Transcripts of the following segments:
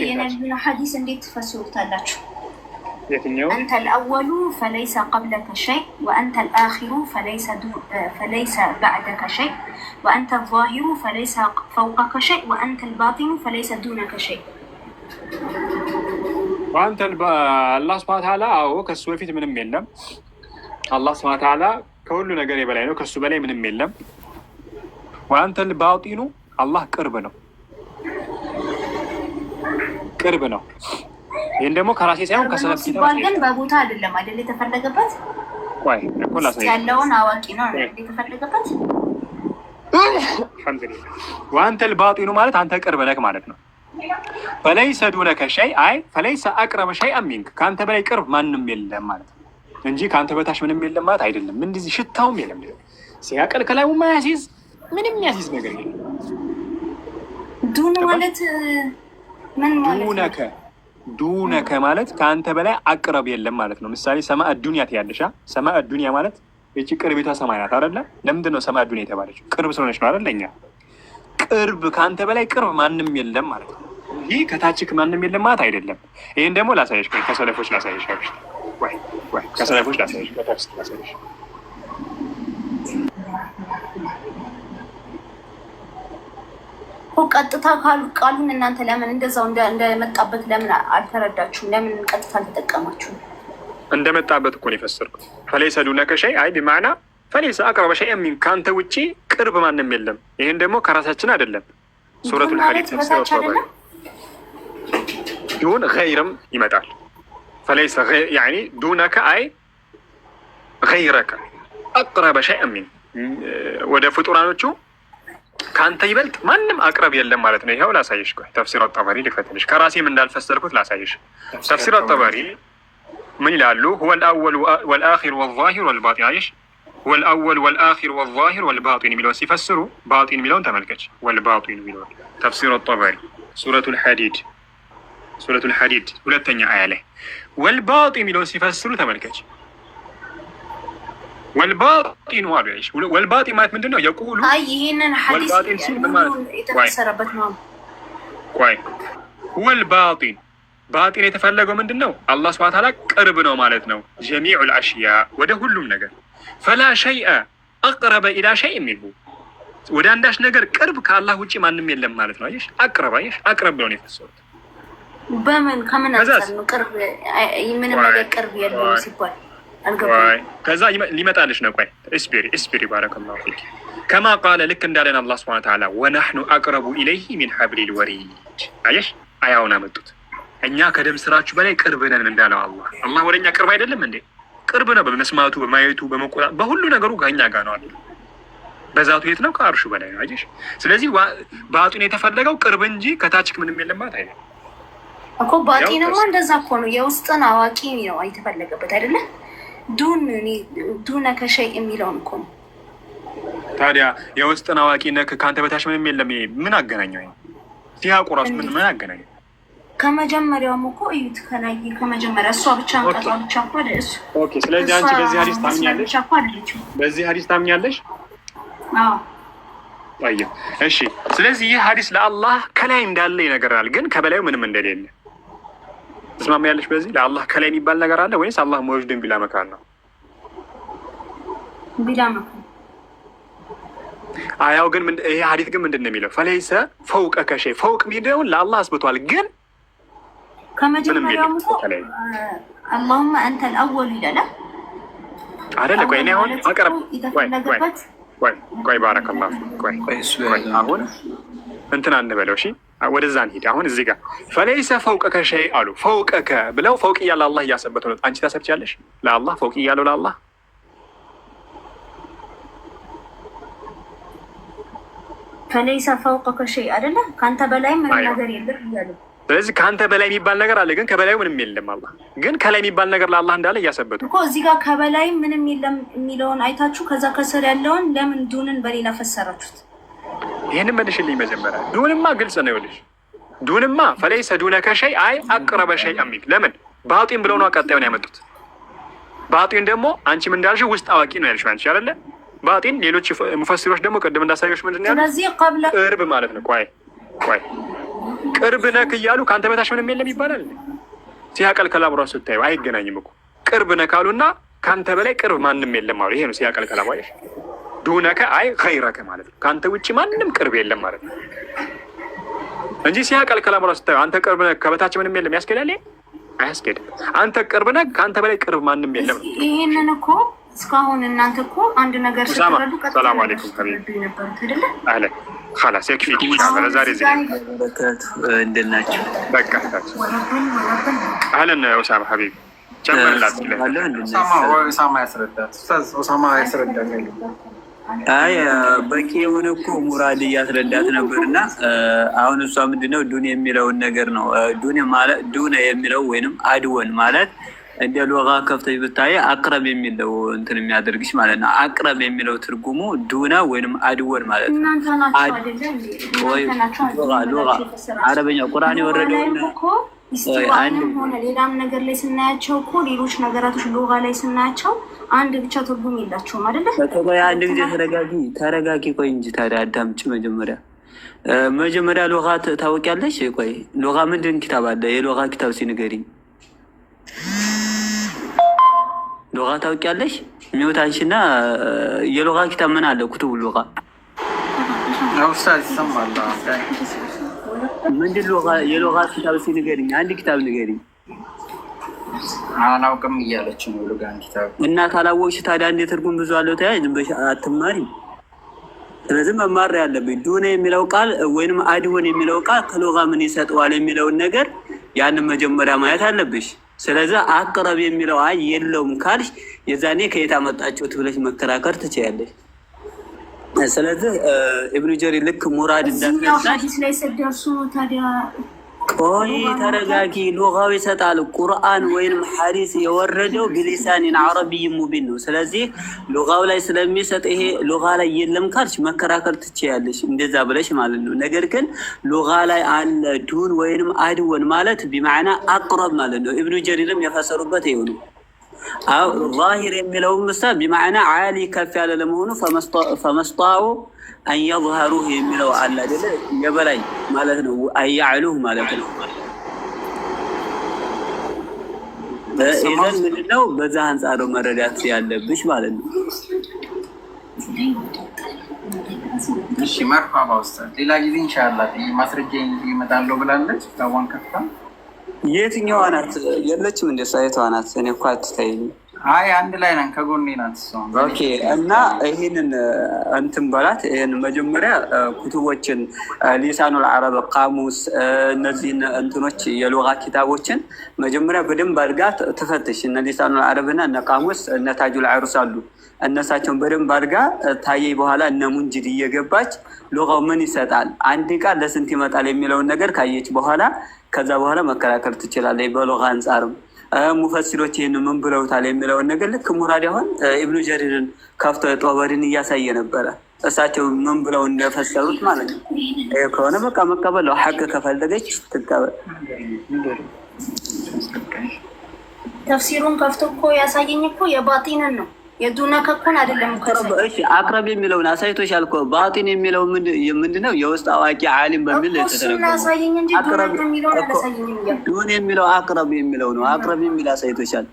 የነቢዩን ሐዲስ እንዴት ትፈስሩታላችሁ? የትኛው? أنت الأول فليس قبلك شيء وأنت الآخر فليس بعدك شيء وأنت الظاهر فليس فوقك شيء وأنت الباطن فليس دونك شيء። وأنت አላህ سبحانه وتعالى፣ አዎ፣ ከሱ በፊት ምንም የለም። አላህ سبحانه وتعالى ከሁሉ ነገር የበላይ ነው። ከሱ በላይ ምንም የለም። وأنت الباطن፣ አላህ ቅርብ ነው፣ ቅርብ ነው። ይህን ደግሞ ከራሴ ሳይሆን ከሰለፍ ሲባል ግን በቦታ አይደለም አይደል የተፈለገበት? ቆይ እኮ ላሳየሽ። ያለውን አዋቂ ነው የተፈለገበት። الحمد لله። وأنت الباطن ማለት አንተ ቅርብ ነህ ማለት ነው። فليس دونك شيء أي فليس أقرب شيء منك፣ ከአንተ በላይ ቅርብ ማንም የለም ማለት ነው እንጂ ከአንተ በታች ምንም የለም ማለት አይደለም። እንደዚህ ሽታውም የለም። ሲያቀል ከላዩ ማያሲዝ ምንም የሚያሲዝ ነገር የለም። دون ማለት ምን ማለት ነው? دونك دونك ማለት ከአንተ በላይ أقرب የለም ማለት ነው። ምሳሌ سماء الدنيا ትያለሽ። سماء الدنيا ማለት ይቺ ቅርቢቷ ሰማይ ናት አይደለ? ለምንድን ነው سماء الدنيا የተባለችው? ቅርብ ስለሆነች ነው አይደለ? እኛ ቅርብ፣ ከአንተ በላይ ቅርብ ማንም የለም ማለት ነው። ይህ ከታችክ ማንም የለም ማለት አይደለም። ይህን ደግሞ ላሳየሽ፣ ቆይ ከሰለፎች ላሳየሽ፣ ወይ ወይ ከሰለፎች ላሳየሽ፣ ከተፍሲር ላሳየሽ። ቀጥታ ቃሉን እናንተ ለምን እንደዛው እንደመጣበት ለምን አልተረዳችሁም? ለምን ቀጥታ አልተጠቀማችሁም? እንደመጣበት እኮ ነው የፈሰርኩት። فليس دونك شيء أي بمعنى فليس أقرب شيء من፣ ከአንተ ውጪ ቅርብ ማንም የለም። ይህን ደግሞ ከራሳችን አይደለም። ሱረቱል ሐዲድ ተፍሲር دون غير ም ይመጣል። فليس يعني دونك أي غيرك أقرب شيء من፣ ወደ ፍጡራኖቹ ከአንተ ይበልጥ ማንም أقرب የለም ማለት ነው። ይኸው ላሳይሽ፣ ቆይ ተፍሲር አጠበሪ ልክፈትልሽ። ከራሴም እንዳልፈሰርኩት ላሳይሽ። ተፍሲር አጠበሪ ምን ይላሉ? هو الأول والآخر والظاهر والباطن። አየሽ፣ هو الأول والآخر والظاهر والباطن የሚለውን ሲፈስሩ باطن የሚለውን ተመልከች። والباطن የሚለውን ተፍሲር አጠበሪ ሱረቱል ሐዲድ፣ ሱረቱል ሐዲድ ሁለተኛ አያ ላይ والباطن የሚለውን ሲፈስሩ ተመልከች። والباطن አሉ። ያይሽ፣ والباطن ማለት ምንድን ነው? يقول አይ፣ ይሄንን ሐዲስ والباطن ሲል ምን ማለት ነው? የተፈሰረበት ነው። ቆይ፣ والباطن باطن የተፈለገው ምንድን ነው? አላህ سبحانه وتعالى ቅርብ ነው ማለት ነው። جميع الأشياء፣ ወደ ሁሉም ነገር። فلا شيء أقرب إلى شيء منه፣ ወደ አንዳች ነገር ቅርብ ከአላህ ውጭ ማንም የለም ማለት ነው። አየሽ፣ أقرب፣ አየሽ፣ أقرب ብለው ነው የፈሰሩት። በምን ከምን አንጻር ነው ቅርብ? ምንም ነገር ቅርብ የለውም ሲባል አልገባኝም። ከዛ ሊመጣልሽ ነው። ቆይ፣ اصبري اصبري بارك الله فيك። كما قال፣ ልክ እንዳለን አላህ سبحانه وتعالى ونحن أقرب إليه من حبل الوريد። አየሽ፣ አያውን አመጡት። እኛ ከደም ስራችሁ በላይ ቅርብ ነን እንዳለው አላህ፣ አላህ ወደ እኛ ቅርብ አይደለም እንዴ? ቅርብ ነው። በመስማቱ፣ በማየቱ፣ በመቆጣ፣ በሁሉ ነገሩ ከእኛ ጋር ነው አለ። በዛቱ የት ነው? ከአርሹ በላይ ነው። አየሽ። ስለዚህ باطن የተፈለገው ቅርብ እንጂ ከታች ምንም የለም ማለት አይደለም። እኮ باطن ማ እንደዛ እኮ ነው። የውስጥን አዋቂ ነው የተፈለገበት አይደለ? دون دونك شيء የሚለውን እኮ ነው። ታዲያ የውስጥን አዋቂ ነክ ከአንተ በታች ምንም የለም። ምን አገናኘው? ሲያውቁ ራሱ ምን ምን አገናኘው? ከመጀመሪያውም እኮ እዩት፣ ከላይ ከመጀመሪያ እሷ ብቻ አንቀጿ ብቻ እኮ እሱ Okay። ስለዚህ አንቺ በዚህ ሀዲስ ታምኛለሽ? ብቻ እኮ አይደለችም። በዚህ ሀዲስ ታምኛለሽ? አዎ። طيب፣ እሺ። ስለዚህ ይህ ሀዲስ ለአላህ ከላይ እንዳለ ይነገራል፣ ግን ከበላዩ ምንም እንደሌለ ትስማሚያለሽ? በዚህ ለአላህ ከላይ የሚባል ነገር አለ ወይስ አላህ موجود بلا مكان ነው? بلا مكان። አያው ግን ይሄ ሀዲስ ግን ምንድን ነው የሚለው? فليس فوقك شيء፣ فوق የሚለውን ለአላህ አስብቷል፣ ግን ከመጀመሪያውም እኮ اللهم أنت الأول ይላል። አይደለ? ቆይ፣ እኔ አሁን أقرب የተፈለገበት ቆይ ቆይ፣ بارك الله፣ ቆይ ቆይ፣ አሁን እንትን አንበለው፣ እሺ፣ ወደዛ እንሂድ። አሁን እዚህ ጋር فليس فوقك شيء አሉ። فوقك ብለው فوق እያለ አላህ እያሰበተ ነው። አንቺ ታሰብቻለሽ ለአላህ فوق እያለው ለአላህ? فليس فوقك شيء አይደለ? ከአንተ በላይ ምንም ነገር የለም እያሉ። ስለዚህ ከአንተ በላይ የሚባል ነገር አለ፣ ግን ከበላዩ ምንም የለም። አላህ ግን ከላይ የሚባል ነገር ለአላህ እንዳለ እያሰበቱ እኮ እዚህ ጋር ከበላይ ምንም የለም የሚለውን አይታችሁ ከዛ ከስር ያለውን ለምን دون ን በሌላ ፈሰራችሁት? ይህንን መልሽልኝ መጀመሪያ። دون ማ ግልጽ ነው። ይኸውልሽ፣ دون ማ فليس دونك شيء أي أقرب شيء منك፣ ለምን باطن ብለው ነው ቀጣዩን ያመጡት። باطن ደግሞ አንቺም እንዳልሽው ውስጥ አዋቂ ነው ያልሽው አንቺ አይደለ? باطن ሌሎች ሙፈሲሮች ደግሞ ቅድም እንዳሳየሽ ምንድን ነው ያሉት? ስለዚህ قبل ቅርብ ማለት ነው። ቆይ ቆይ፣ ቅርብ ነክ እያሉ ከአንተ በታች ምንም የለም ይባላል። سياق الكلام ራሱ ስታዩ አይገናኝም እኮ። ቅርብ ነህ ካሉና ከአንተ በላይ ቅርብ ማንም የለም አሉ። ይሄ ነው سياق الكلام። አየሽ፣ دونك أي غيرك ማለት ነው። ከአንተ ውጭ ማንም ቅርብ የለም ማለት ነው እንጂ سياق الكلام ራሱ ስታዩ አንተ ቅርብ ነህ ከበታች ምንም የለም ያስኬዳል? አያስኬድም። አንተ ቅርብ ነህ፣ ከአንተ በላይ ቅርብ ማንም የለም። ይሄንን እኮ እስካሁን እናንተ እኮ አንድ ነገር ስትረዱ سلام عليكم ነበሩት አይደለ? أهلا خلاص يكفيك إن شاء الله። ለዛሬ እዚህ እንደት ናቸው? በቃ أهلا ኡሳማ حبيبي ጨምርላት። ኡሳማ ያስረዳት፣ ኡሳማ ያስረዳት። አይ በቂ የሆነ እኮ ሙራድ እያስረዳት ነበር። እና አሁን እሷ ምንድነው دون የሚለውን ነገር ነው። دون ማለት دون የሚለው ወይንም أدون ማለት እንደ لغة ከፍተሽ ብታይ أقرب የሚለው እንትን የሚያደርግሽ ማለት ነው። أقرب የሚለው ትርጉሙ دون ወይንም أدون ማለት ነው። لغة አረበኛ ቁርአን የወረደውን ኢስቲዋንም ሆነ ሌላም ነገር ላይ ስናያቸው እኮ ሌሎች ነገራቶች لغة ላይ ስናያቸው አንድ ብቻ ትርጉም የላቸውም አይደለ? አንድ ጊዜ ተረጋጊ፣ ተረጋጊ። ቆይ እንጂ ታዲያ አዳምጪ። መጀመሪያ لغة ታወቂያለሽ? ቆይ لغة ምንድን ኪታብ አለ? የ لغة ኪታብ ሲንገሪኝ لغة ታውቂያለሽ? mute አንሺና የ لغة ኪታብ ምን አለ? كتب لغة ይሰማል። ምንድን የ لغة ኪታብ እስኪ ንገሪኝ፣ አንድ ኪታብ ንገሪኝ። አላውቅም እያለች ነው لغة ን ኪታብ። እና ካላወቅሽ ታዲያ አንድ ትርጉም ብዙ አለው ተያይ ዝም ብለሽ አትማሪም። ስለዚህ መማር ያለብኝ دون የሚለው ቃል ወይንም أدون የሚለው ቃል ከ لغة ምን ይሰጠዋል የሚለውን ነገር ያንን መጀመሪያ ማየት አለብሽ። ስለዚህ أقرب የሚለው አይ የለውም ካልሽ የዛኔ ከየት አመጣችሁት ብለሽ መከራከር ትችያለሽ። ስለዚህ ኢብኑ ጀሪር ልክ ሙራድ እንዳትነሳሽ ላይ ስትደርሱ ታዲያ ቆይ ተረጋጊ። لغة ው ይሰጣል። ቁርአን ወይንም ሐዲስ የወረደው بلسان عربي مبين ነው። ስለዚህ لغة ው ላይ ስለሚሰጥ ይሄ لغة ላይ የለም ካልሽ መከራከር ትችያለሽ፣ እንደዛ ብለሽ ማለት ነው። ነገር ግን لغة ላይ አለ دون ወይንም أدون ማለት بمعنى أقرب ማለት ነው። ኢብኑ ጀሪርም የፈሰሩበት ይኸው ነው። ظاهر የሚለውን ምሳ بمعنى عالي ከፍ ያለ ለመሆኑ فما استطاعوا أن يظهروه የሚለው አለ አይደለ? የበላይ ማለት ነው። أن يعلوه ማለት ነው። إذن ምንድነው በዛ አንጻር መረዳት ያለብሽ ማለት ነው። እሺ مرحبا ኡስታዝ፣ ሌላ ጊዜ إن شاء الله ማስረጃ ይዤ እመጣለሁ ብላለች። ታዋን ከፍታ የትኛዋ ናት? የለችም እንደ ሳይቷ ናት። እኔ እኮ አትታይኝም። አይ አንድ ላይ ነን፣ ከጎኔ ናት እሷ። okay እና ይህንን እንትን በላት። ይህን መጀመሪያ ኩቱቦችን لسان العرب፣ قاموس፣ እነዚህን እንትኖች የ لغة ኪታቦችን መጀመሪያ በደንብ አድርጋ ትፈትሽ። እነ لسان العرب ና እነ قاموس እነ ታጁል ዓሩስ አሉ። እነሳቸውን በደንብ አድርጋ ታየይ በኋላ እነ ሙንጅድ እየገባች لغة ው ምን ይሰጣል፣ አንድ ቃል ለስንት ይመጣል የሚለውን ነገር ካየች በኋላ ከዛ በኋላ መከራከር ትችላለች። በ لغة አንጻርም ሙፈሲሮች ይህን ምን ብለውታል የሚለውን ነገር ልክ ሙራድ አሁን ኢብኑ ጀሪርን ከፍቶ ጦበሪን እያሳየ ነበረ። እሳቸው ምን ብለው እንደፈሰሩት ማለት ነው። ይህ ከሆነ በቃ መቀበል ነው። ሐቅ ከፈለገች ትቀበል። ተፍሲሩን ከፍቶ እኮ ያሳየኝ እኮ የባጢንን ነው የዱነከ እኮን አይደለም። أقرب የሚለውን አሳይቶሻል እኮ። باطن የሚለው ምንድን ነው? የውስጥ አዋቂ عالم በሚል አሳየኝ እንጂ የሚለውን አላሳየኝም። دون የሚለው أقرب የሚለው ነው። أقرب የሚል አሳይቶሻል።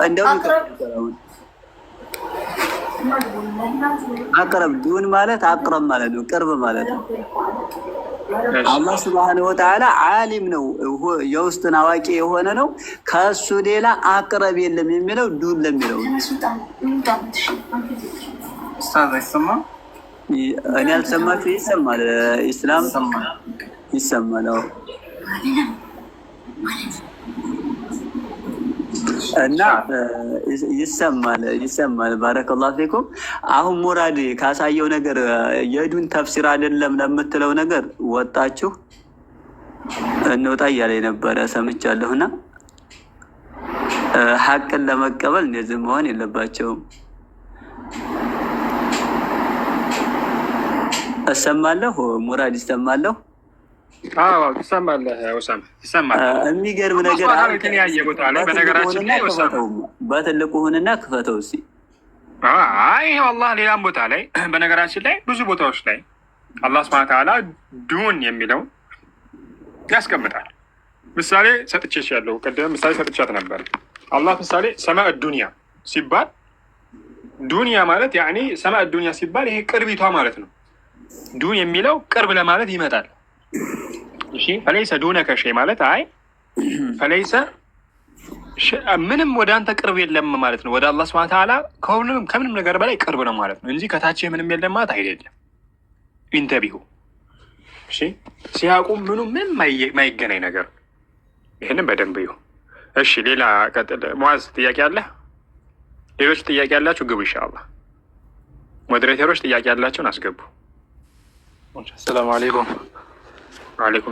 እንደውም أقرب دون ማለት أقرب ማለት ነው፣ ቅርብ ማለት ነው። አላህ سبحانه وتعالى عالم ነው፣ የውስጥን አዋቂ የሆነ ነው። ከእሱ ሌላ أقرب የለም የሚለው دون ለሚለው ኡስታዝ አይሰማም? እኔ አልሰማችሁ? ይሰማል። ኢስላም ይሰማል። እና ይሰማል ይሰማል። بارك الله فيكم። አሁን ሙራድ ካሳየው ነገር የ دون ተፍሲር አይደለም ለምትለው ነገር ወጣችሁ እንውጣ እያለ የነበረ ሰምቻለሁና ሀቅን ለመቀበል እንደዚህ መሆን የለባቸውም። እሰማለሁ ሙራድ ይሰማለሁ። አዎ ትሰማለህ ኡሳማ ትሰማለህ። የሚገርም ነገር የተለያየ ቦታ ላይ በነገራችን ላይ በትልቁ ሁንና ክፈተው እስኪ። አይ አላህ ሌላም ቦታ ላይ በነገራችን ላይ ብዙ ቦታዎች ላይ አላህ سبحانه وتعالى دون የሚለው ያስቀምጣል። ምሳሌ ሰጥቼሽ ያለው ቅድም ምሳሌ ሰጥቻት ነበር። አላህ ምሳሌ سماء الدنيا ሲባል دنيا ማለት يعني سماء الدنيا ሲባል ይሄ ቅርቢቷ ማለት ነው። دون የሚለው ቅርብ ለማለት ይመጣል። እሺ فليس دونك شيء ማለት አይ فليس ምንም ወደ አንተ ቅርብ የለም ማለት ነው። ወደ አላህ سبحانه وتعالى ከምንም ነገር በላይ ቅርብ ነው ማለት ነው እንጂ ከታች ምንም የለም ማለት አይደለም። انتبهوا እሺ፣ ሲያቁም ምኑ ምንም ማይገናኝ ነገር፣ ይህንም በደንብ ይሁ። እሺ ሌላ ቀጥል። ሙዓዝ ጥያቄ አለ? ሌሎች ጥያቄ ያላችሁ ግቡ። ኢንሻአላህ moderator ኦች ጥያቄ ያላቸውን አስገቡ። ሰላም አለይኩም። ወአለይኩም።